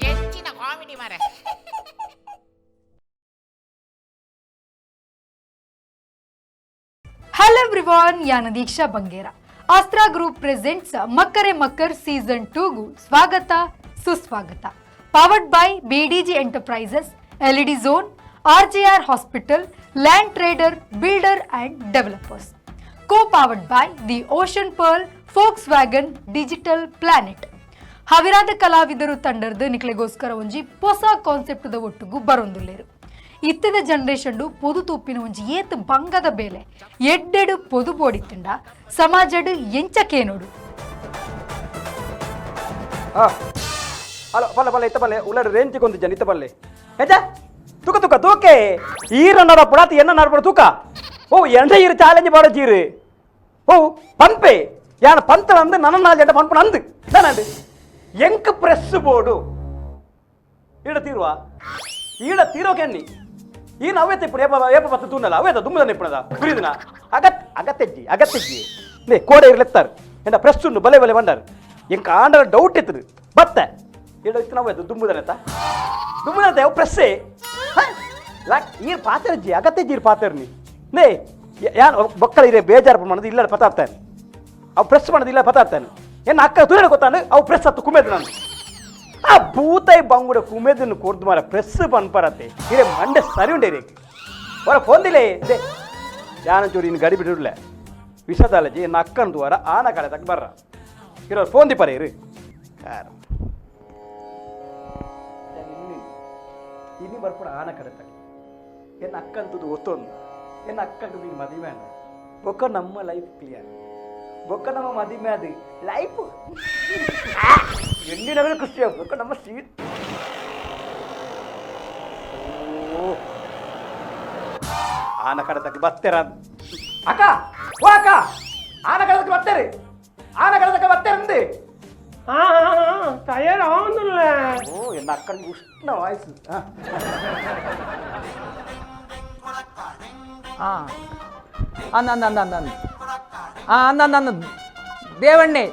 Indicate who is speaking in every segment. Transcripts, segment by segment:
Speaker 1: ಎಂಚಿನ ಕಾಮಿಡಿ ಮಾರೆ.
Speaker 2: Hello everyone, ಯಾನ ದೀಕ್ಷಾ ಬಂಗೇರ. ಆಸ್ತ್ರಾ ಗ್ರೂಪ್ ಪ್ರೆಸೆಂಟ್ಸ್ ಮಕ್ಕರೆ ಮಕ್ಕರ್ ಸೀಸನ್ 2ಗು ಸ್ವಾಗತ ಸುಸ್ವಾಗತ. Powered by BDG Enterprises, LED Zone, RJR Hospital, Land Trader Builder and Developers, co powered by The Ocean Pearl, Volkswagen, Digital Planet. ಹವಿರಾದ ಕಲಾವಿದರು ತಂಡರ್ದು ನಿಕ್ಲೆಗೋಸ್ಕರ ಒಂಜಿ ಹೊಸ ಕಾನ್ಸೆಪ್ಟ್ದ ಒಟ್ಟುಗು ಬರೊಂದುಲ್ಲೇರು. ಇತ್ತದ generation ಪೊದು ತೂಪಿನ ಒಂಜಿ ಏತ್ ಬಂಗದ ಬೇಲೆ. ಎಡ್ಡೆಡು ಪೊದು ಬೋಡಿತ್ತಂಡ ಸಮಾಜಡ್ ಎಂಚ ಕೇನೋಡು.
Speaker 3: ಆ ಹಲೋ, ಪಲ್ಲೆ ಪಲ್ಲೆ ಇತ್ತ ಪಲ್ಲೆ ಉಳ್ಳಾಡ ರೇಂಜ್ ಕೊಂದು ಜನ ಇತ್ತ ಪಲ್ಲೆ ಹೆಂಚ ತೂಕ ತೂಕ ತೂಕೆ ಈರ ನಡ ಪುಡಾತಿ ಎನ್ನ ನಡಪಡ ತೂಕ. ಓ ಎಂಡ ಈರು ಚಾಲೆಂಜ್ ಪಾಡ ಚೀರು. ಓ ಪಂಪೆ ಯಾನ ಪಂತ ಅಂದು ನನ್ನ ನಾಲ್ ಜಂಡ ಪಂಪನ ಅಂದು ನಾನಂದು ಎಂಕ್ ಪ್ರೆಸ್ ಬೋರ್ಡು ಈಡ ತೀರುವ ಈಡ ತೀರೋಕೆನ್ನಿ ಈನ ಅವೇತ ఇప్పుడు ಏಪ ಏಪ ಬತ್ತ ತೂನಲ್ಲ ಅವೇತ ದುಮ್ಮದನ್ನ ಇಪ್ಪಣದ ಪುರಿದನ ಅಗತ್ ಅಗತ್ಯಜ್ಜಿ ಅಗತ್ಯಜ್ಜಿ ನೇ ಕೋಡೆ ಇರ್ಲೆತ್ತಾರೆ ಎಂಡ ಪ್ರೆಸ್ ಉಂಡು ಬಲೆ ಬಲೆ ಬಂಡಾರು. ಎಂಕ ಆಂಡಲ ಡೌಟ್ ಇತ್ತು ಬತ್ತ ಈಡ ಇತ್ತು ನಾವು ದುಮ್ಮದನೆತ್ತ ದುಮ್ಮದನತ್ತ ಯಾವ ಪ್ರೆಸ್ಸೇ ಲಾಕ್ ಈರ್ ಪಾತೆರ್ಜಿ ಅಗತ್ಯಜ್ಜಿ ಈರ್ ಪಾತೆರ್ನಿ ನೇ ಯಾನ್ ಬೊಕ್ಕಲ ಇರೇ ಬೇಜಾರು ಮಾಡೋದು ಇಲ್ಲ ಪತಾಡ್ತಾನೆ ಅವು ಪ್ರೆಸ್ ಮಾಡೋದು ಇಲ್ಲ ಪತಾಡ್ತಾನೆ. ಎನ್ನ ಅಕ್ಕ ತೂರ ಗೊತ್ತಾನೆ ಅವು ಪ್ರೆಸ್ ಹತ್ತು ಕುಮೇದು ನಾನು ಆ ಭೂತೈ ಬಂಗುಡ ಕುಮೇದನ್ನು ಕೊರ್ದು ಮಾರ ಪ್ರೆಸ್ ಪನ್ಪರತೆ ಇರೇ ಮಂಡೆ ಸರಿ ಉಂಡೆ ರೇ ಹೊರ ಫೋನ್ದಿಲೇ they ಯಾನಂಚೂರು ಇನ್ನು ಗಡಿ ಬಿಟ್ಟಿರ್ಲೆ ವಿಷದಾಲಜಿ ಎನ್ನ ಅಕ್ಕನ ದ್ವಾರ ಆನ ಕಡೆ ತಕ್ಕ ಬರ್ರ ಇರೋ ಫೋನ್ ದಿಪ್ಪರೆ ಇರು. ಇನ್ನು ಬರ್ಪುಡ ಆನ ಕಡೆ ತಕ್ಕ ಎನ್ನ ಅಕ್ಕಂತದ್ದು ಒತ್ತೊಂದು ಎನ್ನ ಅಕ್ಕಂದು ನೀನು ಮದುವೆ ಅಣ್ಣ ಬೊಕ್ಕ ನಮ್ಮ ಲೈಫ್ ಕ್ಲಿಯರ್ ಬೊಕ್ಕ ನಮ್ಮ ಮದುವೆ ಅದು ಲೈಫ್ ಎಣ್ಣಿನಗರ ಖುಷಿ ಬೊಕ್ಕ ನಮ್ಮ ಸೀಟ್. ಓ ಆನ ಕಡೆ ತಕ್ಕ ಬತ್ತೆರ ಅಕ್ಕ, ಓ ಅಕ್ಕ, ಆನ ಕಡೆ ತಕ್ಕ ಬತ್ತೇರಿ, ಆನ ಕಡೆ ತಕ್ಕ ಬತ್ತೇರಂದೆ.
Speaker 4: ಆ ತಯಾರಾವೊಂದುಲ್ಲೆ.
Speaker 3: ಓ ಎನ್ನ ಅಕ್ಕನಿಗೆ ಉಷ್ಣ ವಾಯ್ಸ್.
Speaker 5: ಆ ಅಂದ ಅಂದ ಅಂದ ಅಂದ ಅಂದ ಆ ಅಂದ ಅಂದ ಅಂದ ದೇವಣ್ಣೆ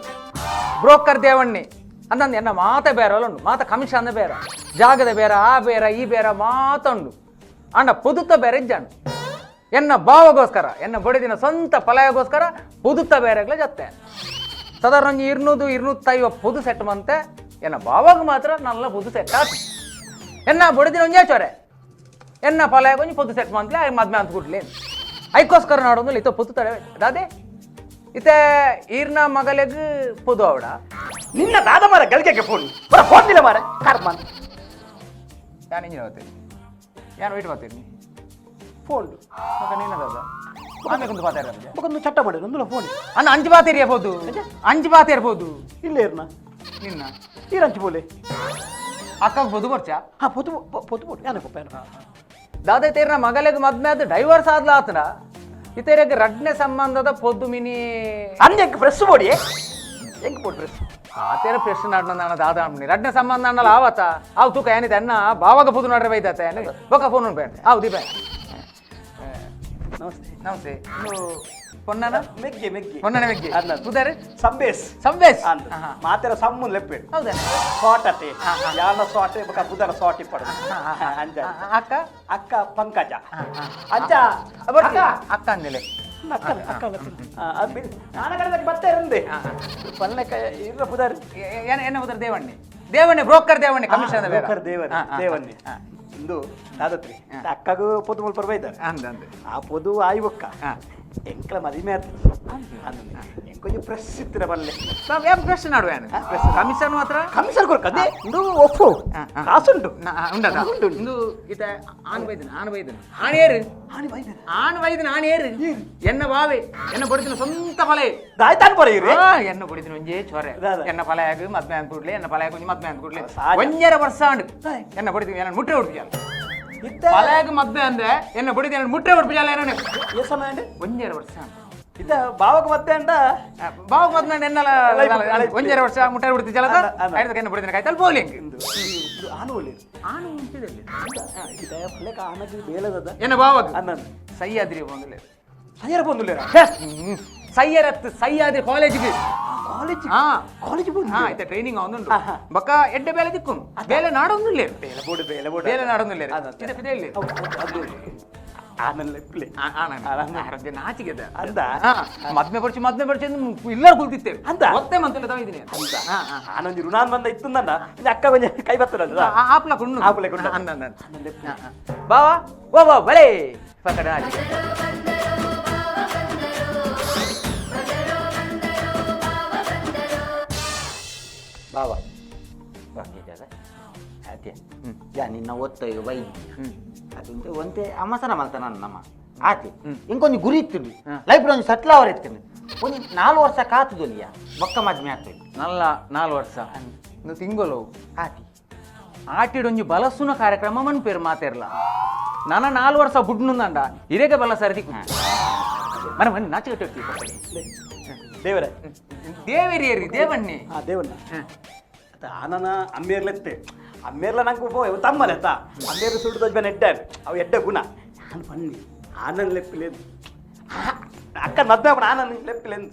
Speaker 5: ಬ್ರೋಕರ್ ದೇವಣ್ಣೆ ಅಂದಂದು ಎನ್ನ ಮಾತ ಬೇರೆ ಉಂಡು, ಮಾತ ಕಮಿಷನ್ ಬೇರೆ, ಜಾಗದ ಬೇರೆ, ಆ ಬೇರೆ ಈ ಬೇರೆ ಮಾತ ಉಂಡು. ಅಂಡ ಪುದುತ ಬೇರೆ ಇಜ್ಜಾಂಡು. ಎನ್ನ ಭಾವಗೋಸ್ಕರ ಎನ್ನ ಬಡಿದಿನ ಸ್ವಂತ ಫಲಯಗೋಸ್ಕರ ಪುದುತ ಬೇರೆಗ್ಲ ಜತ್ತೆ. ಸಾಧಾರಣ ಒಂಜಿ 200 250 ಪುದು ಸೆಟ್ ಮಂತೆ ಎನ್ನ ಭಾವಾಗ ಮಾತ್ರ ನಲ್ಲ ಪುದು ಸೆಟ್ ಆತು. ಎನ್ನ ಬಡಿದಿನ ಒಂಜೇ ಚೊರೆ ಎನ್ನ ಫಲಯ ಕೊಂಚ ಪೊದ್ದು ಸೆಟ್ ಮಂತ್ಲೆ ಆಯ್ ಮದ್ಮೆ ಅಂತ ಗುಡ್ಲಿ ಐಕೋಸ್ಕರ ನಾಡೊಂದು ಇತ್ತ ಪೊತ್ತು ತಡೆ ದಾದೆ ಇತ್ತೆ ಈರ್ನ ಮಗಲೆಗ್ ಪೊದು ಅವಡ.
Speaker 3: ನಿನ್ನ ದಾದ ಮಾರ ಗಳಿಗೆ ಫೋನ್ ಬರ ಫೋನ್ ಇಲ್ಲ ಮಾರ ಕರ್ಮನ್.
Speaker 5: ಯಾನ್ ಇಂಜಿನ ಬರ್ತೀನಿ, ಯಾನ್ ವೇಟ್ ಮಾಡ್ತೀನಿ.
Speaker 3: ಫೋನ್.
Speaker 5: ಮಗ ನಿನ್ನ ದಾದ ಆಮೇಲೆ ಒಂದು ಪಾತ ಇರೋದು.
Speaker 3: ಬೊಕ್ಕೊಂದು ಚಟ್ಟ ಮಾಡಿ ಒಂದುಲ ಫೋನ್.
Speaker 5: ಅಣ್ಣ ಅಂಜು ಬಾತ ಇರ್ಬೋದು, ಅಂಜು ಬಾತ ಇರ್ಬೋದು.
Speaker 3: ಇಲ್ಲ ಇರ್ನ.
Speaker 5: ನಿನ್ನ
Speaker 3: ಈರಂಚು ಬೋಲೆ.
Speaker 5: ಅಕ್ಕಗ್ ಪೊದು ಬರ್ಚಾ.
Speaker 3: ಹಾ ಪೊತು ಪೊತು ಪೊತು ಯಾನ ಕೊಪ್ಪ ಯಾನ.
Speaker 5: ದಾದ ತೀರ್ನ ಮಗಲೆಗ್ ಮದ್ಮೆ ಆದ್ ಡೈವರ್ಸ್ ಆದ್ಲ ಆತನ ಇತೇರೆಗ್ ರಡ್ನೆ ಸಂಬಂಧದ ಪೊದ್ದು ಮಿನಿ.
Speaker 3: ಅಂಜೆಂಕ್ ಪ್ರೆಸ್ ಬೋಡಿ ಎಂಕ್ ಬೋಡಿ ಪ್ರೆಸ್.
Speaker 5: ಆತೇರ ಪ್ರಶ್ನೆ ನಾಡ್ನ ನಾನು ದಾದ ಅಮ್ನಿ ರಡ್ನೆ ಸಂಬಂಧ ಅಣ್ಣಲ್ಲ ಆವತ್ತ ಆವ್ ತೂಕ ಏನಿದೆ ಅಣ್ಣ ಬಾವಾಗ ಪುದು ನಡ್ರೆ ಬೈದಾತ ಬೊಕ್ಕ ಫೋನ್ ಉಂಟು ಆವ್ ದೀಪ.
Speaker 3: ನಮಸ್ತೆ.
Speaker 5: ನಮಸ್ತೆ, ಇದು ಪೊನ್ನನ
Speaker 3: ಮೆಗ್ಗೆ ಮೆಗ್ಗೆ.
Speaker 5: ಪೊನ್ನನ ಮೆಗ್ಗೆ.
Speaker 3: ಅನ್ನ.
Speaker 5: ಪುದಾರೆ?
Speaker 3: ಸಂಬೇಸ್.
Speaker 5: ಸಂಬೇಸ್.
Speaker 3: ಅಂದ್ ಮಾತೆರ ಸಮ್ಮು ಲೆಪ್ಪೇಡು.
Speaker 5: ಹೌದಾ?
Speaker 3: ಸಾಟ್ ಅತೆ ಯಾನ ಸಾಟ್ ಬೊಕ ಬುದರ ಸಾಟ್ ಇಪ್ಪಡು ಅಂಜ.
Speaker 5: ಅಕ್ಕ.
Speaker 3: ಅಕ್ಕ ಪಂಕಜ ಅಂಜ.
Speaker 5: ಅಕ್ಕ ಅಕ್ಕ ಅಂದಿಲೆ.
Speaker 3: ಅಕ್ಕ ಅಕ್ಕ ನಾನ ಕಡೆ ಬತ್ತೆ ಇರಂದೆ ಪಲ್ಲೆಕ ಇರ್ರ ಪುದಾರ್.
Speaker 5: ಏನ ಏನ ಪುದರ್? ದೇವಣ್ಣೆ ದೇವಣ್ಣೆ ಬ್ರೋಕರ್ ದೇವಣ್ಣೆ ಕಮಿಷನ್.
Speaker 3: ಬ್ರೋಕರ್ ದೇವಣ್ಣೆ ದೇವಣ್ಣೆ ಇಂದು ದಾದತ್ರಿ ಅಕ್ಕಗೂ ಪೊದು ಮುಲ್ಪ ಬೈದಾರೆ.
Speaker 5: ಅಂದ ಅಂದ.
Speaker 3: ಆ ಪೊದು ಆಯಿ ಬೊಕ್ಕ ಎಂಕ್ಲ ಮದಿಮೆ ಆತು ಎಂಕೊಂಚ ಪ್ರೆಸ್ ಇತ್ತಿರ ಬಲ್ಲೆ.
Speaker 5: ಏನ್ ಪ್ರಶ್ನೆ ನಡುವೆ ಕಮಿಷನ್ ಮಾತ್ರ.
Speaker 3: ಕಮಿಷನ್ ಕೊರ್ಕ ಅದೇ ಇಂದು ಒಪ್ಪು ಕಾಸುಂಟು.
Speaker 5: ಉಂಡದ.
Speaker 3: ಉಂಟು.
Speaker 5: ಇಂದು ಈತ ಆನ್ ಬೈದನ ಆನ್ ಬೈದನ ಆಣೇರು.
Speaker 3: ಆಣಿ ಬೈದನ.
Speaker 5: ಆಣ್ ವೈದನ ಆಣೇರು ಎನ್ನ ಬಾವೆ ಎನ್ನ ಬಡಿದಿನ ಸ್ವಂತ ಫಲ.
Speaker 3: ದಾಯ್ತಾನ್ ಪರ ಇರು.
Speaker 5: ಎನ್ನ ಬಡಿದಿನ ಒಂಜೇ ಚೊರೆ.
Speaker 3: ದಾದ.
Speaker 5: ಎನ್ನ ಫಲಯಾಗ ಮದ್ಮೆ ಅಂತ ಕೂಡ್ಲೆ ಎನ್ನ ಫಲಯಾಗ ಒಂಜಿ ಮದ್ಮೆ ಅಂತ ಕೂಡ್ಲೆ.
Speaker 3: ಸಾಜ.
Speaker 5: 1.5 ವರ್ಷ ಆಂಡ್ ಎನ್ನ ಬಡಿದಿನ ಎನ್ನ ಮುಟ್ರೆ ಉಡ್ಪಿಜಾಲ.
Speaker 3: ಇತ್ತ
Speaker 5: ಫಲಯಾಗ ಮದ್ಮೆ ಅಂದೆ ಎನ್ನ ಬಡಿದಿನ ಎನ್ನ ಮುಟ್ರೆ ಉಡ್ಪಿಜಾಲ ಏನ.
Speaker 3: ఏ ಸಮಯ ಅಂడి?
Speaker 5: 1.5 ವರ್ಷ ಆಂಡ್.
Speaker 3: ಇತ್ತ ಬಾವಕ ಮತ್ತೆ ಅಂಡ.
Speaker 5: ಬಾವ ಮದ್ಮೆ ಅಂಡ ಎನ್ನಲ
Speaker 3: ಲೈಫ್
Speaker 5: 1.5 ವರ್ಷ ಮುಟ್ರೆ ಉಡ್ತಿಜಾಲ.
Speaker 3: ಅಲ್ಲ, ಅಲ್ಲ.
Speaker 5: ಎನ್ನ ಬಡಿದಿನ ಕಾಯ್ತಲ್ ಪೋಲಿ.
Speaker 3: ಇಂದು ಇಂದು ಆನು ಒಳ್ಳೆ.
Speaker 5: ಆನು ಉಂಟಿದಲ್ಲಿ.
Speaker 3: ಇತ್ತ ಪಲ್ಲೆಕ ಆನಗೆ ಬೇಲದದ.
Speaker 5: ಎನ್ನ ಬಾವಗ
Speaker 3: ಅನ್ನ.
Speaker 5: ಸಹ್ಯಾದ್ರಿ ಬಂದಿಲ್ಲ.
Speaker 3: ಸಯ್ಯರ ಬಂದುಲ್ಲೇರ.
Speaker 5: ಸಯ್ಯರತ್ ಸಹ್ಯಾದ್ರಿ ಕಾಲೇಜಿಗೆ
Speaker 3: ಕಾಲೇಜ್?
Speaker 5: ಹಾ.
Speaker 3: ಕಾಲೇಜ್?
Speaker 5: ಹಾ, ಇತ್ತೆ ಟ್ರೈನಿಂಗ್ ಅವನುಂಡು. ಬೊಕ್ಕ ಎಡ್ಡೆ ಬೇಲೆ ದಿಕ್ಕುನು, ಬೇಲೆ ನಾಡೊಂದುಲ್ಲೆ.
Speaker 3: ಬೇಲೆ ಬೋಡು, ಬೇಲೆ ಬೋಡು.
Speaker 5: ಬೇಲೆ ನಾಡೊಂದುಲ್ಲೆ. ಇದೆ ಪಿದೆ ಇಲ್ಲಿ.
Speaker 3: ಆನಂದ ಲೆಪ್ಲೆ.
Speaker 5: ಆರೋಗ್ಯ ನಾಚಿಗೆದ.
Speaker 3: ಅಂದ?
Speaker 5: ಹಾ, ಮದ್ಮೆ ಪಡಿಸಿ ಮದ್ಮೆ ಪಡಿಸಿ ಇಲ್ಲರ ಕುಲ್ತಿತ್ತೇವೆ.
Speaker 3: ಅಂದ?
Speaker 5: ಒತ್ತೆ ಮಂತಲ್ಲ ತಾವಿದ್ದೀನಿ
Speaker 3: ಅಂದ? ಆನಂದ್ ಋಣಾನ್ ಬಂದ ಇತ್ತು ನನ್ನ ಅಕ್ಕ ಕೊಂಚ ಕೈ ಬರ್ತದಲ್ಲ.
Speaker 5: ಆಪ್ಲ ಕುಣ್ಣು.
Speaker 3: ಆಪ್ಲ ಕುಣ್ಣು.
Speaker 5: ಅಂದ ಅಂದ ಅಂದ. ಬಾವಾ ಓ ಬಾ ಬಳೆ ಪಕಡ ನಾಚಿಗೆ.
Speaker 1: ಬಾವಾ ಅದೇ ಯಾ ನಿನ್ನ ಒತ್ತೊಯ್ಯ ವೈದ್ಯ ಅದು ಒಂತೆ ಅಮಸನ ಮಲ್ತ ನನ್ನ ನಮ್ಮ ಆತಿ ಇಂಕೊಂಜಿ ಗುರಿ ಇತ್ತು ಲೈಫ್ ಒಂಜಿ ಸೆಟ್ಲ್ ಅವರ್ ಇತ್ತು. ಒಂಜಿ 4 ವರ್ಷ ಕಾತುದೊಲಿಯ ಬೊಕ್ಕ ಮದ್ಮೆ ಆಗ್ತದೆ.
Speaker 5: ನಲ್ಲ 4 ವರ್ಷ ಇನ್ನು ತಿಂಗಳು.
Speaker 1: ಆತಿ.
Speaker 5: ಆಟಿಡೊಂಜಿ ಬಲಸುನ ಕಾರ್ಯಕ್ರಮ ಮನ್ಪೇರು ಮಾತೇರ್ಲ. ನನ್ನ 4 ವರ್ಷ ಬುಡ್ನುಂದಂಡ ಇರೇಗ ಬಲ ಸರದಿ ಮನ ಮನೆ ನಾಚಿಕೆ.
Speaker 3: ದೇವರೇ.
Speaker 5: ದೇವೇರಿಯರಿ ದೇವಣ್ಣಿ.
Speaker 3: ಹಾ, ದೇವಣ್ಣ. ಅತ್ತ ಆನನ ಅಮ್ಮೇರ್ಲೆತ್ತೆ ಅಮ್ಮೇರ್ಲ ನಂಗೆ ಉಪ ತಮ್ಮಲೆತ್ತ ಅಮ್ಮೇರು ಸುಟ್ಟು ದೊಜ್ಬೆ ಎಡ್ಡೆ ಅವು ಎಡ್ಡೆ ಗುಣ. ನಾನು ಬನ್ನಿ ಆನಂದ್ ಲೆಪ್ಪಿಲೇನು ಅಕ್ಕ ಮದ್ವೆ ಆಪಣ ಆನಂದ್ ಲೆಪ್ಪಿಲೇನು.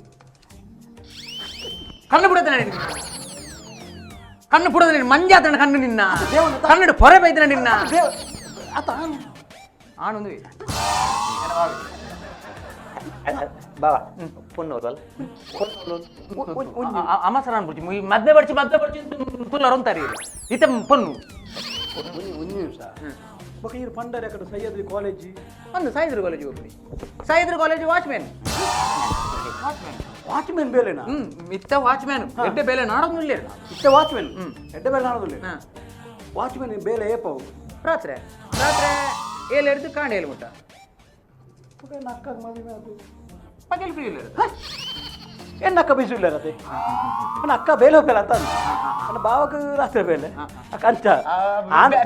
Speaker 5: ಕಣ್ಣು ಬಿಡದ, ಕಣ್ಣು ಬಿಡದ ನಿನ್ನ ಮಂಜಾತನ ಕಣ್ಣು ನಿನ್ನ ಕನ್ನಡ ಪೊರೆ ಬೈದನ ನಿನ್ನ.
Speaker 3: ಆತ ಆನ
Speaker 5: ಆನೊಂದು.
Speaker 1: ಬಾವಾ ಪೊನ್ನೋದಲ್ಲ.
Speaker 5: ಅಮಸರ ಅನ್ಬಿಡ್ಚಿ ಮದ್ವೆ ಬಡ್ಚಿ ಮದ್ವೆ ಬಡ್ಚಿ ತುಲ್ಲರ್ ಅಂತಾರೆ ಇತ್ತ ಪೊನ್ನು.
Speaker 3: ಒಂದು ನಿಮಿಷ ಬೊಕ ಈರು ಪಂಡರೆ ಅಕಡೆ ಸಹ್ಯಾದ್ರಿ ಕಾಲೇಜ್.
Speaker 5: ಒಂದು ಸಾಯಿದ್ರು ಕಾಲೇಜ್ ಹೋಗ್ಲಿ, ಸಾಯಿದ್ರು ಕಾಲೇಜ್ ವಾಚ್ಮ್ಯಾನ್.
Speaker 3: ವಾಚ್ಮ್ಯಾನ್ ಬೇಲೆನಾ?
Speaker 5: ಹ್ಮ್, ಇತ್ತ ವಾಚ್ಮ್ಯಾನ್ ಎಡ್ಡೆ ಬೇಲೆ ನಾಡೊಂದು ಇಲ್ಲ.
Speaker 3: ಇತ್ತ ವಾಚ್ಮ್ಯಾನ್ ಎಡ್ಡೆ ಬೇಲೆ ನಾಡೋದಿಲ್ಲ. ವಾಚ್ಮ್ಯಾನ್ ಬೇಲೆ ಏಪವು?
Speaker 5: ರಾತ್ರಿ ರಾತ್ರಿ ಏಳು ಹಿಡಿದು ಕಾಣೆ ಏಳು ಮುಟ್ಟ.
Speaker 3: ಅಕ್ಕ ಮದುವೆ ಅದು
Speaker 5: ಪಗಲ್ ಫ್ರೀ ಇಲ್ಲ.
Speaker 3: ಏನು ಅಕ್ಕ ಬಿಸಿ ಇಲ್ಲ ಅದೇ ನನ್ನ ಅಕ್ಕ ಬೇಲೆ ಹೋಗಲ್ಲ ಅಂತ ನನ್ನ ಬಾವಕ ರಾತ್ರಿ ಬೇಲೆ ಅಕ್ಕ ಅಂಚ.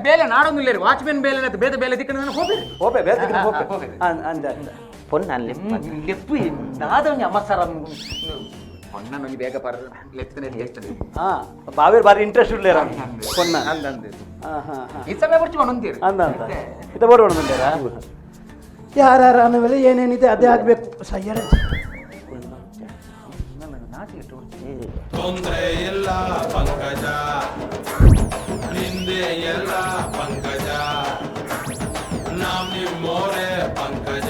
Speaker 5: ಬೇಲೆ ನಾಡೊಂದು ಇಲ್ಲ ರೀ ವಾಚ್ಮ್ಯಾನ್ ಬೇಲೆ ಅಂತ ಬೇರೆ ಬೇಲೆ ದಿಕ್ಕನ ಹೋಗ್ರಿ.
Speaker 3: ಹೋಪೆ ಬೇರೆ ದಿಕ್ಕಿನ ಹೋಪೆ.
Speaker 5: ಹೋಪೆ.
Speaker 3: ಅಂದ ಅಂದ.
Speaker 1: ಪೊನ್ನ ಅಲ್ಲಿ.
Speaker 5: ಲೆಪ್ಪು ದಾದ ಒಂಜಿ ಅಮಸರ ಪೊನ್ನೊಂಜಿ ಬೇಗ ಪರ ಲೆತ್ತನೆ ಹೇಳ್ತಾನೆ.
Speaker 3: ಹಾ, ಬಾವೇರು ಬಾರಿ ಇಂಟ್ರೆಸ್ಟ್ ಇಲ್ಲ ಪೊನ್ನ.
Speaker 5: ಅಂದ ಅಂದ.
Speaker 3: ಹಾ ಹಾ ಹಾ.
Speaker 5: ಈ ಸಮಯ ಬರ್ಚಿ ಒಂದೊಂತೀರಿ.
Speaker 3: ಅಂದ ಅಂದ. ಇದು ಬರೋಣ ಮುಂದೆ. ಯಾರ್ಯಾರ ಮೇಲೆ ಏನೇನಿದೆ ಅದೇ ಆಗಬೇಕು ಸಯ್ಯರ.
Speaker 6: ತೊಂದ್ರೆ ಇಲ್ಲ ಪಂಕಜ, ನಿಂದೆ ಎಲ್ಲ ಪಂಕಜ, ನಾವ್ ನಿಮ್ಮೋರೆ ಪಂಕಜ.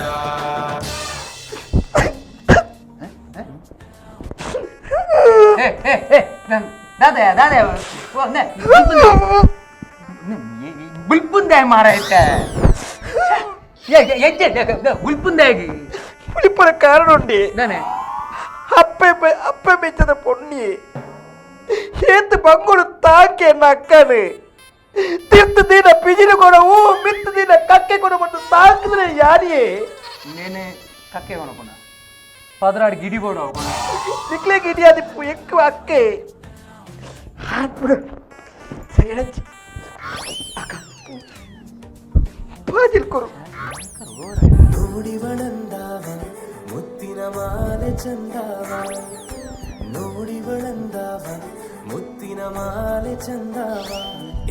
Speaker 5: ಏ ಏ ಏ ದಾದ ದಾದ ಬುಲ್ಪುಂದಾಯ ಮಾರಾಯ್ತ ಎಜ್ಜೆ ಬುಲ್ಪುಂದಾಗಿ.
Speaker 3: ಪುಳಿಪುರ ಕಾರಣ ಉಂಡಿ.
Speaker 5: ನಾನೇ.
Speaker 3: ಅಪ್ಪೆ ಅಪ್ಪೆ ಮೆಚ್ಚದ ಪೊಣ್ಣಿ ಏತ್ ಬಂಗುಳು ತಾಕೆ ಎನ್ನ ಅಕ್ಕನು ತಿರ್ತು ದಿನ ಪಿಜಿನ ಕೊಡವು ಮಿತ್ತು ದಿನ ಕಕ್ಕೆ ಕೊಡ ಮತ್ತು ತಾಕಿದ್ರೆ ಯಾರಿಯೇ.
Speaker 5: ನೇನೆ ಕಕ್ಕೆ ಕೊನಪುನ ಪದರಾಡ್ ಗಿಡಿ ಬೋಡು ಅವನ.
Speaker 3: ನಿಕ್ಲೆ ಗಿಡಿಯಾದಿಪ್ಪು ಎಕ್ಕು ಅಕ್ಕೆ ಹಾಕ್ಬಿಡು ಸೈಳಂಚಿ ಅಕ್ಕ ಪಾಜಿಲ್ ಕೊರು.
Speaker 7: ನೋಡಿವಳಂದಾವ ಮುತ್ತಿನ ಮಾಲೆ ಚಂದಾವ, ನೋಡಿವಳಂದಾವ ಮುತ್ತಿನ ಮಾಲೆ ಚಂದಾವ,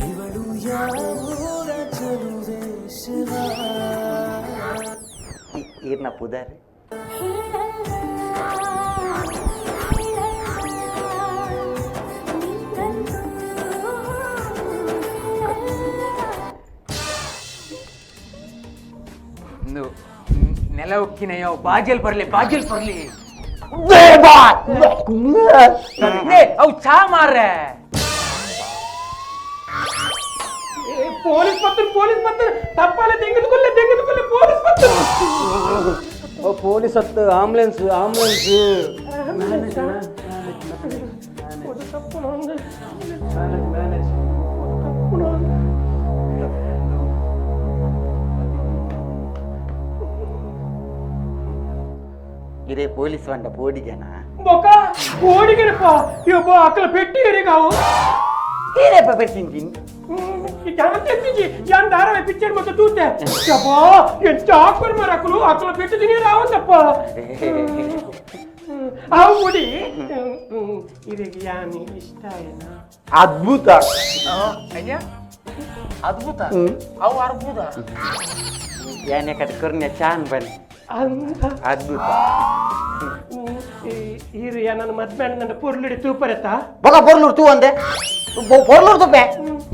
Speaker 7: ಇವಳು ಯಾವೂರ ಚಲುವೆ ಶಿವ.
Speaker 1: ಈರ್ನ ಪುದಾರ್.
Speaker 5: ಇಂದು ನೆಲ ಉಕ್ಕಿನೆಯೋ ಬಾಜಲ್ ಬರ್ಲಿ ಬಾಜಲ್ ಬರ್ಲಿ ಲೇ, ಅವು ಚಾ ಮಾರ್ರೆ.
Speaker 4: ಪೊಲೀಸ್ ಪತ್ರ ಪೊಲೀಸ್ ಪತ್ರ ತಪ್ಪಾಲೆ ತೆಗೆದುಕೊಳ್ಳೆ ತೆಗೆದುಕೊಳ್ಳೆ ಪೊಲೀಸ್ ಪತ್ರ.
Speaker 3: ಪೊಲೀಸ್ ಹತ್ತು ಆಂಬುಲೆನ್ಸ್ ಆಂಬುಲೆನ್ಸ್.
Speaker 4: ತಪ್ಪು ನಂದು, ತಪ್ಪು ನಂದು.
Speaker 1: ಇದೇ ಪೊಲೀಸ್ ವಂಡ ಪೋಡಿಗೆನಾ?
Speaker 4: ಬೊಕ ಕೋಡಿಗೆನಪ್ಪ ಯಬ್ಬ ಅಕ್ಕಲ ಪೆಟ್ಟಿ ಎರಿಗಾವು.
Speaker 1: ಏನೇಪ పెట్టింది?
Speaker 4: ಜಾನ್ ಎತ್ತಿಜಿ ಯಾನ್ ದಾರವೆ ಪಿಕ್ಚರ್ ಮತ್ತೆ ತೂತೆ ಯಬ್ಬ ಎಂಚ ಆಕ್ವರ್ ಮಾರ ಅಕ್ಕಲು ಅಕ್ಕಲ ಪೆಟ್ಟಿ ತಿನಿ ರಾವಂದಪ್ಪ ಅವು ಮುಡಿ ಇದಕ್ಕೆ ಯಾನ್ ಇಷ್ಟ ಏನ.
Speaker 1: ಅದ್ಭುತ.
Speaker 5: ಅಯ್ಯ ಅದ್ಭುತ ಅವು ಅರ್ಬುದ.
Speaker 1: ಯಾನೆ ಕಟ್ ಕೊರ್ನೆ ಚಾನ್ ಬನ್ನಿ.
Speaker 4: ಅಂತ
Speaker 1: ಅದ್ಭುತ.
Speaker 4: ಈರು ನನ್ನ ಮದ್ವೆ ನನ್ನ ಪೊರ್ಲುಡಿ ತೂಪರತ್ತ.
Speaker 1: ಬೊಕ ಪೊರ್ಲೂರು ತೂ ಅಂದೆ, ಪೊರ್ಲೂರು ತುಪ್ಪೆ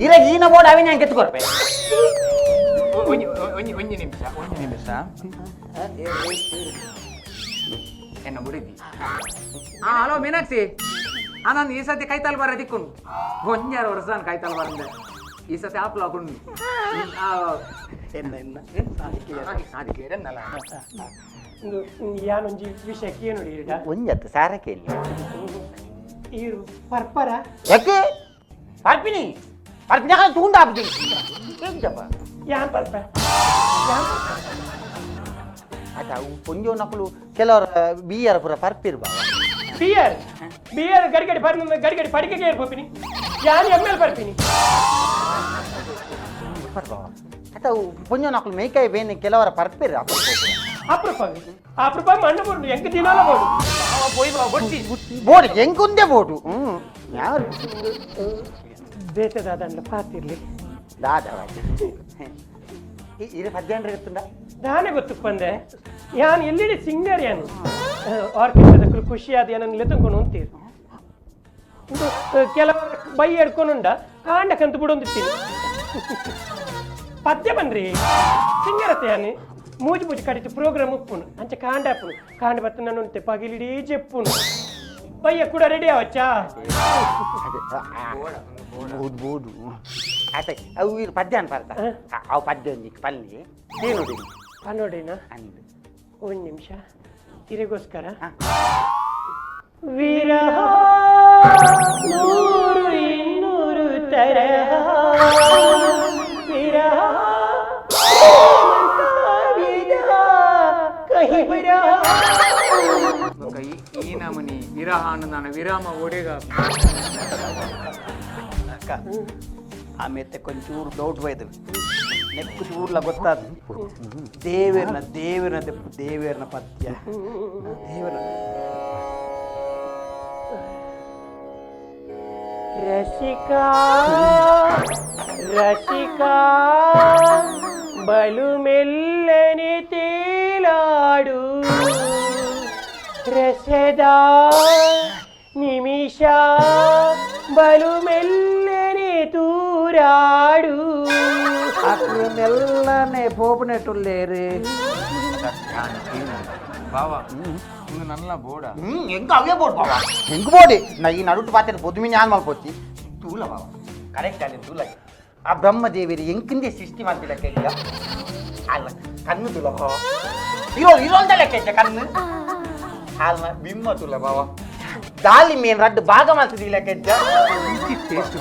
Speaker 1: ಇರಾಗ ಈನ ಬೋರ್ಡ್ ಅವಿನ ಹಂಗೆ ಕೆತ್ಕೊರ್ಪೆ.
Speaker 5: ಒಂಜಿ ಒಂಜಿ ಒಂಜಿ ನಿಮಿಷ, ಒಂಜಿ ನಿಮಿಷ. ಎನ್ನ ಬುಡಿದಿ. ಹಾ, ಹಲೋ ಮೀನಾಕ್ಷಿ. ನಾನು ಈ ಸತಿ ಕೈತಾಲ್ ಬರ ದಿಕ್ಕೊಂಡು ಒಂಜಾರು ವರ್ಷ ನಾನು ಕೈತಾಲ್ ಬರಂದೆ. ಈ ಸತಿ ಆಪ್ಲ ಹಾಕೊಂಡು.
Speaker 3: ಎನ್ನ ಎನ್ನ.
Speaker 5: ಸಾಧಿಕೆ ಎನ್ನಲ್ಲ.
Speaker 4: ಇಂದು ಯಾನೊಂಜಿ ವಿಷಯ ಕೇನುಡಿ ಇರಡ.
Speaker 1: ಒಂಜತ್ತು ಸಾರಕ್ಕೆ ಇಲ್ಲಿ.
Speaker 4: ಈರು ಪರ್ಪರ?
Speaker 1: ಯಾಕೆ ಪರ್ಪಿನಿ ಪರ್ಪಿನಿ ತೂಂಡ ಹಾಕ್ತೀನಿ ಎಂಚಪ್ಪ?
Speaker 4: ಯಾನ್ ಪರ್ಪ?
Speaker 1: ಆತ ಅವು ಪೊಂಜೋನಕುಲು ಕೆಲವರು ಬಿಯರ್ ಪೂರ ಪರ್ಪಿರ್ ಬಾವ.
Speaker 4: ಬಿಯರ್ ಬಿಯರ್ ಗಡಿಗಡಿ ಪರ್ ಗಡಿಗಡಿ ಪಡಿಕೆಗೆ ಏರ್ಪೋಪಿನಿ. ಯಾನ್ ಎಮ್ಮೆಲ್ ಪರ್ಪಿನಿ.
Speaker 1: ಪರ್ ಬಾವ. ಆತ ಅವು ಪೊಂಜೋನಕುಲು ಮೇಕಾಯಿ ಬೇನೆ ಕೆಲವರ ಪರ್ಪಿರ್ ಅಪ್ಪ.
Speaker 4: ಅಪ್ರೂಪ ಅಪ್ರೂಪ ಮಣ್ಣು ಬೋಡು ಎಂಕ ದಿನಾಲ ಬೋಡು.
Speaker 5: ಪೋಯ್ ಬಾ ಬೊಡ್ಚಿ.
Speaker 1: ಬೋಡು ಎಂಕುಂದೆ ಬೋಡು ಹ್ಞೂ ಯಾರು.
Speaker 4: ಬೇತದಾದಂಡ ಪಾತಿರ್ಲಿ.
Speaker 1: ದಾದ ಇರೆ ಪದ್ಯಾಂಡ್ರೆ ಗೊತ್ತುಂಡ?
Speaker 4: ದಾನೆ ಗೊತ್ತುಪ್ಪಂದೆ, ಯಾನ್ ಎಲ್ಲಿಡಿ ಸಿಂಗರ್, ಯಾನು ಆರ್ಕೆಸ್ಟ್ರಾದಕ್ಕಲು ಖುಷಿಯಾದ ಏನನ್ನ ಲೆತ್ತಕೊಂಡು ಅಂತೀರಿ. ಕೆಲವರು ಬೈ ಎಡ್ಕೊಂಡುಂಡ ಕಾಂಡ ಕಂತು ಬಿಡೊಂದಿತ್ತೀನಿ. ಪದ್ಯ ಬನ್ರಿ ಸಿಂಗರ್ ಅತ್ತೆ. ಯಾನು ಮೂಜಿ ಮೂಜಿ ಕಡಿತು ಪ್ರೋಗ್ರಾಮ್ ಉಪ್ಪುನು ಅಂಚೆ ಕಾಂಡ ಹಾಪುನು ಕಾಂಡ ಬತ್ತ ನಾನು ಉಂಟೆ ಪಗಿಲಿಡೀ ಜೆಪ್ಪುನು ಬಯ್ಯ ಕೂಡ ರೆಡಿ ಅವಚ್ಚಾ.
Speaker 1: ಬೋದು ಬೋದು ಆತ ಅವು ಇರು ಪದ್ಯ ಅನ್ಪಾರ್ತ. ಅವು ಪದ್ಯ ಒಂಜಿಕ್ ಪಲ್ಲಿ ನೋಡಿ.
Speaker 4: ನೋಡಿನ.
Speaker 1: ಅಂದು.
Speaker 4: ಒಂದು ನಿಮಿಷ ಇರಿಗೋಸ್ಕರ.
Speaker 1: ಹಾ.
Speaker 4: ವಿರಹ ನೂರು ಇನ್ನೂರು ತರಹ, ವಿರಹ ವಿಧ ಕಹಿ ಬರಹ.
Speaker 5: ಬೊಕ ಈ ಈ ನಮನಿ ವಿರಹ ಅನ್ನು ನಾನು ವಿರಾಮ ಒಡೆಗ.
Speaker 3: ಅಕ್ಕ, ಆಮೇಲೆ ಕೊಂಚೂರು ಡೌಟ್ ಬೈದು ನೆಕ್ಕು ಚೂರ್ಲ ಗೊತ್ತಾದ ದೇವೇರ್ನ ದೇವೇರ್ನ ದೆಪ್ಪು ದೇವೇರ್ನ ಪದ್ಯ ದೇವರ.
Speaker 4: ರಸಿಕಾ ರಸಿಕಾ ಬಲು ಮೆಲ್ಲನೆ ತೇಲಾಡು, ರಸದ ನಿಮಿಷ ಬಲು ಮೆಲ್ಲನೆ ತೂರಾಡು.
Speaker 3: ಅಕ್ಲು ಮೆಲ್ಲನೆ ಪೋಪನೆಟ್ಟುಲ್ಲೇರು.
Speaker 5: ಬಾವ, ಒಂದು ನನ್ನ ಬೋಡ.
Speaker 1: ಹ್ಮ್ ಎಂಕ ಅವೇ ಬೋಡು ಬಾವ, ಎಂಕ್ ಬೋಡಿ. ನಾ ಈ ನಡುಟು ಪಾತ್ರ ಪೊದುಮಿನಿ ಆನ್ ಮಲ್ಪೊಚ್ಚಿ ತೂಲ ಬಾವ, ಕರೆಕ್ಟ್ ಅಲ್ಲಿ ತೂಲ. ಆ ಬ್ರಹ್ಮದೇವಿರಿ ಎಂಕಿಂದೆ ಸೃಷ್ಟಿ ಮಾಡ್ತಿಲ್ಲ ಕೇಳಿದ ಅಲ್ಲ. ಕಣ್ಣು ತುಲ ಬಾವ, ಇರೋ ಇರೋಂದ ಲೆಕ್ಕ ಕಣ್ಣು ಅಲ್ಲ ಬಿಮ್ಮ ತುಲ ಬಾವ. ದಾಲಿ ಮೇನ್ ರಡ್ಡು ಭಾಗ ಮಾಡ್ತಿದ್ದಿಲ್ಲ ಕೆಜ್ಜ.
Speaker 5: ಟೇಸ್ಟ್.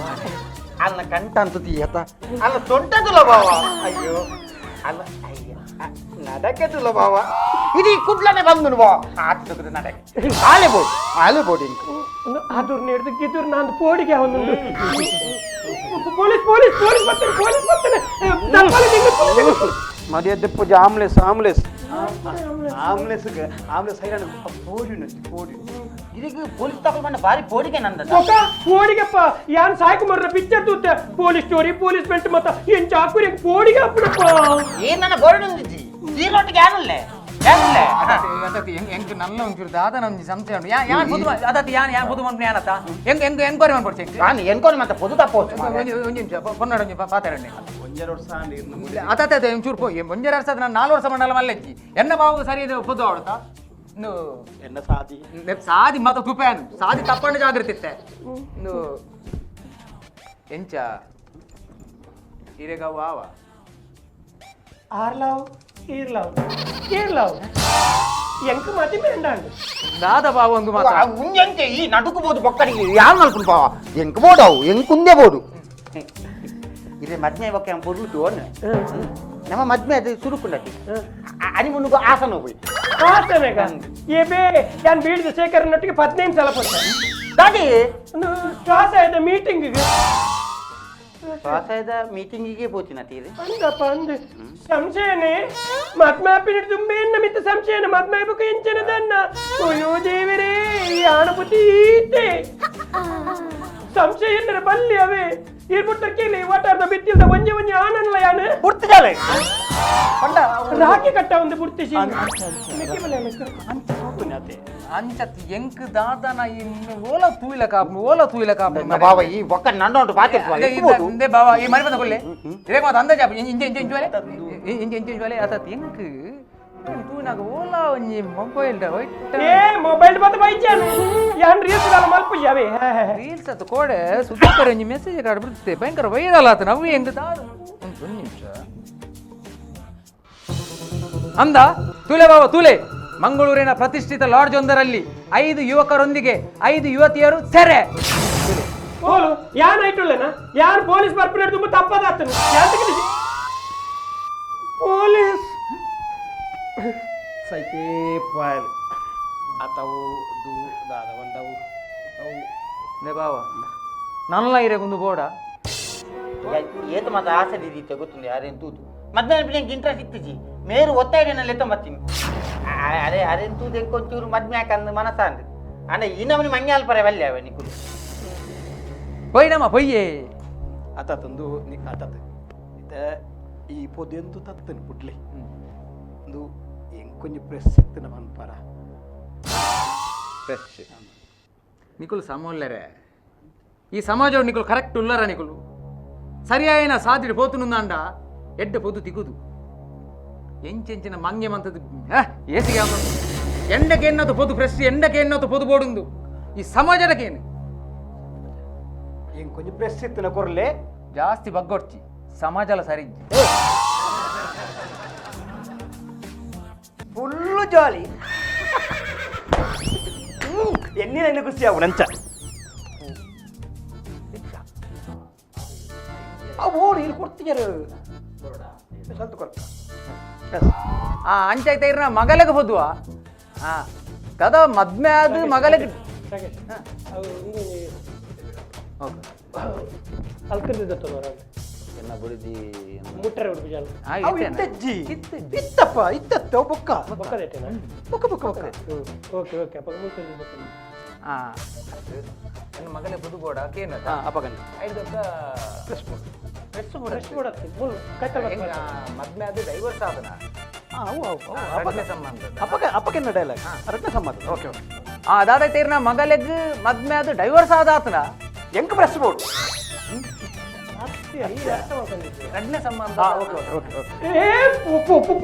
Speaker 1: ಅಲ್ಲ ಕಂಠ ಅಂತ ತೀಯತ ಅಲ್ಲ ಸೊಂಟ ತುಲ ಬಾವ. ಅಯ್ಯೋ ಅಲ್ಲ ಅಯ್ಯ ನಡಕೆ ತುಲ ಬಾವ. ಇದು ಕುಡ್ಲನೆ ಬಂದು ಬಾವ ಆತ ನಡಕೆ ಆಲೆ ಬೋಡು ಆಲೆ ಬೋಡು ಇಂಕು.
Speaker 4: ಅದುರ್ ಹಿಡ್ದು ಗಿದುರ್ ನಾನು ಪೋಡಿಗೆ ಅವನೊಂದು ಪೊಲೀಸ್ ಪೊಲೀಸ್ ಪೊಲೀಸ್ ಬರ್ತಾನೆ, ಪೊಲೀಸ್ ಬರ್ತಾನೆ, ದಪ್ಪಾಲೆ ನಿಂಗೆ ಪೊಲೀಸ್.
Speaker 3: ಮದುವೆ ದೆಪ್ಪು ಆಮ್ಲೆಸ್ ಆಮ್ಲೆಸ್ ಆಮ್ಲೆಸ್ ಆಮ್ಲೆಸ್ ಹೈರಾಣ ಪೋಡಿ ಪೋಡಿ.
Speaker 1: ಇದಕ್ಕೆ ಪೊಲೀಸ್ ತಗೊಂಡು ಬಾರಿ ಪೋಡಿಗೆ ನಂದ.
Speaker 4: ಒಕ್ಕ ಪೋಡಿಗಪ್ಪ. ಯಾನ್ ಸಾಯ್ಕುಮಾರ್ರ ಪಿಕ್ಚರ್ ತೂತೆ, ಪೊಲೀಸ್ ಸ್ಟೋರಿ ಪೊಲೀಸ್ ಬೆಲ್ಟ್ ಮತ್ತ ಏನ್ ಚಾಕುರಿ ಪೋಡಿಗೆ ಅಪ್ಪಡಪ್ಪ.
Speaker 1: ಏನ್ ನನ್ನ ಬೋರ್ಡ್ ఉంದಿಜ್ಜಿ ಸೀರೋಟಿಗೆ ಯಾನುಲ್ಲೆ ಯಾನುಲ್ಲೆ.
Speaker 5: ಎಂಕ್ ನಲ್ಲ ಒಂಚೂರು ದಾದ ಒಂಜಿ ಸಂಶಯ ಉಂಟು. ಯಾ ಯಾನ್ ಪುದು ಅದತ್ ಯಾನ್ ಯಾನ್ ಪುದು ಮನ್ಪುನ ಯಾನತ್ತ ಎಂಕ್ ಎಂಕ್ ಎನ್ಕ್ವೈರಿ ಮನ್ಪೊಡ್ಚಿ ಎಂಕ್.
Speaker 1: ನಾನು ಎನ್ಕೊಂಡು ಮತ್ತೆ ಪೊದು ತಪ್ಪೋಚು.
Speaker 5: ಒಂಜಿ ಒಂಜಿ ನಿಮಿಷ ಪೊನ್ನಡ ಒಂಜಿ ಪಾತೆರಂಡೆ.
Speaker 3: ಒಂಜರ ವರ್ಷ ಆಂಡ್ ಇರ್ನ ಮುಡಿ.
Speaker 5: ಅತ್ತ ಒಂಚೂರು ಪೋ ಒಂಜರ ವರ್ಷ ನಾನು 4 ವರ್ಷ ಮಂಡಲ ಮಲ್ಲೆಜ್ಜಿ. ಎನ್ನ ಬಾವು ಸರಿ ಇದು ಪುದು ಅವಡ್ತಾ ಇನ್ನು.
Speaker 3: ಎನ್ನ ಸಾದಿ.
Speaker 5: ಸಾದಿ ಮತ ತುಪೇನ್ ಸಾದಿ ತಪ್ಪಂಡ ಜಾಗೃತಿ ಇತ್ತೆ ಇನ್ನು ಎಂಚ ಇರೆಗವ್ವ ಆವ.
Speaker 4: ಆರ್ಲಾವ್ ಈರ್ಲಾವ್ ಈರ್ಲಾವ್ ಎಂಕ್ ಮತಿ ಮೇಂಡಾಂಡ್.
Speaker 5: ದಾದ ಬಾವು ಒಂದು ಮಾತ.
Speaker 1: ಉಂಜಂತೆ ಈ ನಡುಕು ಬೋದು ಬೊಕ್ಕಡಿಗೆ ಯಾರು ಮಲ್ಪುನ್ ಬಾವ. ಎಂಕ್ ಬೋಡವು ಎಂಕುಂದೆ ಬೋಡು. ಇದೇ ಮದ್ಮೆ ಬೊಕ್ಕ ಪೊರ್ಲು ತೋನ್ ನಮ್ಮ ಮದ್ಮೆ ಅದು ಸುರುಕುಂಡಟಿ ಅನಿ ಮುನ್ನುಗು ಆಸನ ಹೋಗಿ.
Speaker 4: ಆಸನೆಗ ಏ ಬೇ ಯಾನ್ ಬೀಳ್ದ ಶೇಖರನೊಟ್ಟಿಗೆ 15 ಸಲ ಪೋತೆ.
Speaker 1: ದಾದಿ.
Speaker 4: ಒಂದು ಶ್ವಾಸ ಮೀಟಿಂಗ್.
Speaker 1: ಸ್ವಾಸಯದ ಮೀಟಿಂಗಿಗೆ ಪೋತಿನ ತೀರಿ.
Speaker 4: ಅಂದಪ್ಪ ಅಂದು ಸಂಶಯನೇ ಮದ್ಮಾಪಿನ ತುಂಬೆ ಮಿತ್ತ ಸಂಶಯನ ಮದ್ಮಾಪಕ ಎಂಚನದನ್ನ. ಅಯ್ಯೋ ದೇವರೇ, ಈ ಆಣಪತಿ ಈತೆ ಸಂಶಯ ಎನ್ನರ ಬಲ್ಲಿ ಅವೇ. ಈ ಬುಟ್ಟಕ್ಕೆ ವಾಟಾರ್ದ ಬಿತ್ತಿಲ್ದ ಒಂಜಿ ಒಂಜಿ ಆನನ್ಲ ಯಾನು
Speaker 3: ಬುಡ್ತಿಜಾಲೆ ಪಂಡ
Speaker 4: ರಾಖಿ ಕಟ್ಟ ಒಂದು ಬುಡ್ತಿಸಿ
Speaker 5: ಅಂಚತ್ ಎಂಕ್ ದಾದನ ಈ ಓಲ ತೂಯಿಲ ಕಾಪು ಓಲ ತೂಯಿಲ ಕಾಪು
Speaker 1: ಬಾವ ಈ ಒಕ್ಕ ನಂಡ ಪಾತೆ
Speaker 5: ಬಾವ ಈ ಮರಿ ಬಂದ ಕೊಲ್ಲೆ ರೇಗ ಮಾತ ಅಂದಾಜು ಇಂಚೆ ಇಂಚೆ ಇಂಚುವಲೆ ಇಂಚೆ ಇಂಚೆ ಇಂಚುವಲೆ ಅತತ್ ಎಂಕ್ ತೂಯಿನಾಗ ಓಲ ಒಂಜಿ ಮೊಬೈಲ್
Speaker 4: ಏ ಮೊಬೈಲ್ ಬತ್ತ ಬೈಚಾನು ಯಾನ್ ರೀಲ್ಸ್ ದಾಲ ಮಲ್ಪುಜಿ ಅವೇ
Speaker 5: ರೀಲ್ಸ್ ಅತ್ತ ಕೋಡೆ ಸುಧಾಕರ್ ಒಂಜಿ ಮೆಸೇಜ್ ಕಾರ್ಡ್ ಬಿಡುತ್ತೆ ಭಯಂಕರ ವೈರಲ್ ಆತ ನಾವು ಎಂಕ್ ದಾದ ಒಂದು ನಿಮಿಷ ಅಂದ ತೂಲೆ ಬಾಬಾ ತೂಲೆ. ಮಂಗಳೂರಿನ ಪ್ರತಿಷ್ಠಿತ ಲಾಡ್ಜ್ ಒಂದರಲ್ಲಿ 5 ಯುವಕರೊಂದಿಗೆ 5 ಯುವತಿಯರು ಸೆರೆ.
Speaker 4: ಓಲು ಯಾನ್ ಐಟುಲ್ಲನ ಯಾನ್ ಪೊಲೀಸ್ ಬರ್ಪಿನ ತುಂಬ ತಪ್ಪದಾತನು ಯಾತಕ್ಕೆ ಪೊಲೀಸ್
Speaker 3: ಸೈತೆ ಪಾಯಲ್ ಆತವು ದು ದಾದ ಒಂದವು ಅವು
Speaker 5: ಲೇ ಬಾವ ನಲ್ಲ ಇರಗೊಂದು ಬೋಡ
Speaker 1: ಏತ ಮಾತ ಆಸೆ ದೀದಿತ್ತೆ ಗೊತ್ತುಂಡು ಯಾರೇನು ತೂತು ಮದ್ವೆ ಇಂಟ್ರೆಸ್ಟ್ ಇತ್ತಿಜಿ ಮೇರು ಒತ್ತಾಯ ಎತ್ತೊಂಬತ್ತೀನಿ ಅರೆ ಅರೆ ತೂದು ಎಂಕೊಂಚೂರು ಮದ್ವೆ ಯಾಕಂದು ಮನಸ್ಸಾಂದು ಅಂಡ ಈ ನಮನಿ ಮಂಗೆ ಅಲ್ಪರೆ ವಲ್ಲೆ ಅವ ನಿಕುಲು
Speaker 5: ಪೊಯ್ನಮ್ಮ ಪೊಯ್ಯೇ
Speaker 3: ಆತ ತಂದು ಆತತ್ ಇತ್ತ ಈ ಪೊದೆಂತು ತತ್ತನು ಪುಡ್ಲಿ ಒಂದು ಎಂಕೊಂಜಿ ಪ್ರೆಸ್ ಇತ್ತು ನಮ್ಮ ಅನ್ಪಾರ
Speaker 5: ಪ್ರೆಸ್ ನಿಕುಲು ಸಮೋಲ್ಲರೆ ಈ ಸಮಾಜ ನಿಕುಲು ಕರೆಕ್ಟ್ ಉಲ್ಲರ ನಿಕುಲು ಸರಿಯಾಯಿನ ಸಾದಿಡು ಪೋತುನುಂದಾಂಡ ಎಡ್ಡೆ ಪೊದು ತಿಗುದು ಎಂಚೆಂಚಿನ ಮಂಗೆ ಮಂತದ್ದು ಏಸಿಗೆ ಎಂಡಕ್ಕೆ ಎನ್ನದು ಪೊದು ಫ್ರೆಶ್ ಎಂಡಕ್ಕೆ ಎನ್ನದು ಪೊದು ಬೋಡುಂದು ಈ ಸಮಾಜದಕ್ಕೇನು
Speaker 3: ಎಂಕೊಂಜಿ ಪ್ರೆಸ್ ಇತ್ತಿನ ಕೊರ್ಲೆ
Speaker 5: ಜಾಸ್ತಿ ಬಗ್ಗೊಡ್ಚಿ ಸಮಾಜಲ ಸರಿ
Speaker 3: ಫುಲ್ಲು ಜಾಲಿ ಎನ್ನಿನ ಖುಷಿ ಅವು ನಂಚ ಅವು ಓಡಿ ಇಲ್ಲಿ ಕೊಡ್ತೀಯಾರು ಸ್ವಲ್ಪ ಕೊರ್ತ
Speaker 5: ಆ ಅಂಚಾಯ್ತ ಇರ್ನ ಮಗಲಗೆ ಪೊದುವ ಆ ಕದ ಮದ್ಮೆ ಆದ ಮಗಲಗೆ
Speaker 1: ಎನ್ನ ಬುಡಿದಿ
Speaker 4: ಮುಟ್ಟರೆ ಉಡುಪಿ ಜಾಲ
Speaker 3: ಅವು ಇತ್ತಜ್ಜಿ ಇತ್ತಪ್ಪ ಇತ್ತತ್ತ ಬೊಕ್ಕ
Speaker 4: ಬೊಕ್ಕದೇಟೇನಾ
Speaker 3: ಬೊಕ್ಕ ಬೊಕ್ಕ ಬೊಕ್ಕ
Speaker 4: ಓಕೆ ಓಕೆ ಅಪ್ಪ ಮುಟ್ಟರೆ
Speaker 5: ಆ ನನ್ನ ಮಗಲೇ ಪೊದು ಬೋಡ ಕೇನ
Speaker 3: ಅಪ್ಪಗಂಡ
Speaker 5: ಐದಕ್ಕ
Speaker 3: ಪ್ರೆಸ್ ಬೋರ್ಡ್
Speaker 5: ಪ್ರೆಸ್
Speaker 4: ಫ್ರೆಶ್ ಕೊಡತ್ತೆ ಮುಲ್ ಕೈತಲ್
Speaker 5: ಮದ್ಮೆ ಆದ ಡೈವರ್ಸ್ ಆದನ
Speaker 3: ಅವು ಅವು
Speaker 5: ಅಪ್ಪಗೆ ಸಂಬಂಧ
Speaker 3: ಅಪ್ಪಕ ಅಪ್ಪಕೆನ್ನ ಡೈಲಾಗ್ ರತ್ನ ಸಂಬಂಧ ಓಕೆ ಓಕೆ
Speaker 5: ಆ ದಾದ ತೀರ್ನ ಮಗಲೆಗ್ ಮದ್ಮೆ ಆದ ಡೈವರ್ಸ್ ಆದ ಆತನ
Speaker 3: ಎಂಕ್ ಪ್ರೆಸ್ ಬೋರ್ಡ್
Speaker 5: ರಡ್ನೆ ಸಂಬಂಧ
Speaker 3: ಓಕೆ ಓಕೆ ಓಕೆ ಓಕೆ
Speaker 4: ಏ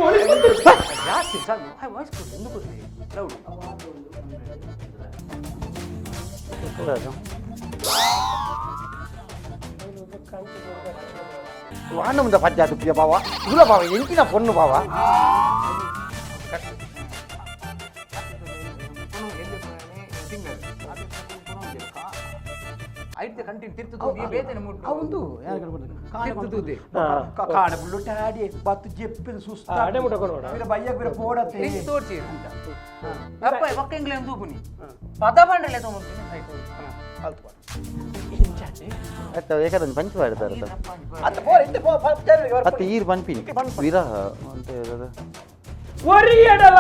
Speaker 4: ಪೊಲೀಸ್
Speaker 5: ಜಾಸ್ತಿ ಸರ್ ವಾಯ್ಸ್ ಕೊಡು ಎಂದು ಕೊಡ್ಲಿ ಲೌಡ್
Speaker 1: ವಾಂಡ ಮುಂದೆ ಪಜ್ಜಾತು ಪ್ರಿಯ ಬಾವ ಇಲ್ಲ ಬಾವ ಎಂಕಿನ ಪೊಣ್ಣು ಬಾವ
Speaker 5: ಐತೆ ಕಂಟಿನ್ಯೂ ತಿರ್ತುದು ನೀ ಬೇತನೆ ಮುಟ್ಟು
Speaker 3: ಅವಂದು ಯಾರು
Speaker 5: ತಿರ್ತುದು
Speaker 3: ಕಾಣ ಬುಳ್ಳು ಟಾಡಿ ಬತ್ತು ಜೆಪ್ಪಿನ ಸುಸ್ತ
Speaker 4: ಅಡೆ ಮುಟ್ಟ ಕೊಡೋಣ
Speaker 3: ಬಯ್ಯಕ್ ಬಿರ ಪೋಡತ್ತೆ
Speaker 5: ರಿಂಗ್ ತೋರ್ಸಿ ಅಪ್ಪ ಒಕ್ಕ ಇಂಗ್ಲೇನ್ ತೂಪುನಿ ಪದ ಬಂಡಲೆ ತೊಗೊಂಡು
Speaker 3: ಅಲ್ತು
Speaker 1: ಅತ್ತ ಏಕಾದೊಂದು ಪಂಚ್ ಮಾಡ್ತಾರೆ
Speaker 3: ಅತ್ತ ಪೋರ ಇತ್ತೆ ಪೋ
Speaker 1: ಅತ್ತ ಈರ್ ಪಂಪಿನಿ ವಿರಹ ಅಂತ ಹೇಳೋದು
Speaker 4: ಒರಿಯಡಲ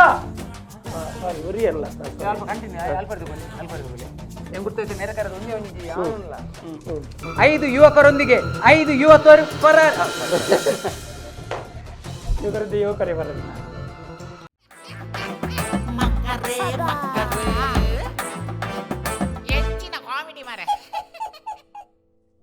Speaker 4: ಸಾರಿ ಒರಿಯಲ್ಲ
Speaker 5: ಅಲ್ಪ ಕಂಟಿನ್ಯೂ ಅಲ್ಪರ್ದು ಬನ್ನಿ ಅಲ್ಪರ್ದು ಬನ್ನಿ ಹೆಂಗ್ ಗೊತ್ತೈತೆ ನೇರ ಕರೆದು ಒಂದೇ ಒಂಜಿ ಯಾವಲ್ಲ 5 ಯುವಕರೊಂದಿಗೆ 5 ಯುವಕರು ಪರ
Speaker 4: ಯುವಕರದ್ದು ಯುವಕರೇ ಬರಲ್ಲ
Speaker 8: ಮಕ್ಕರೇ.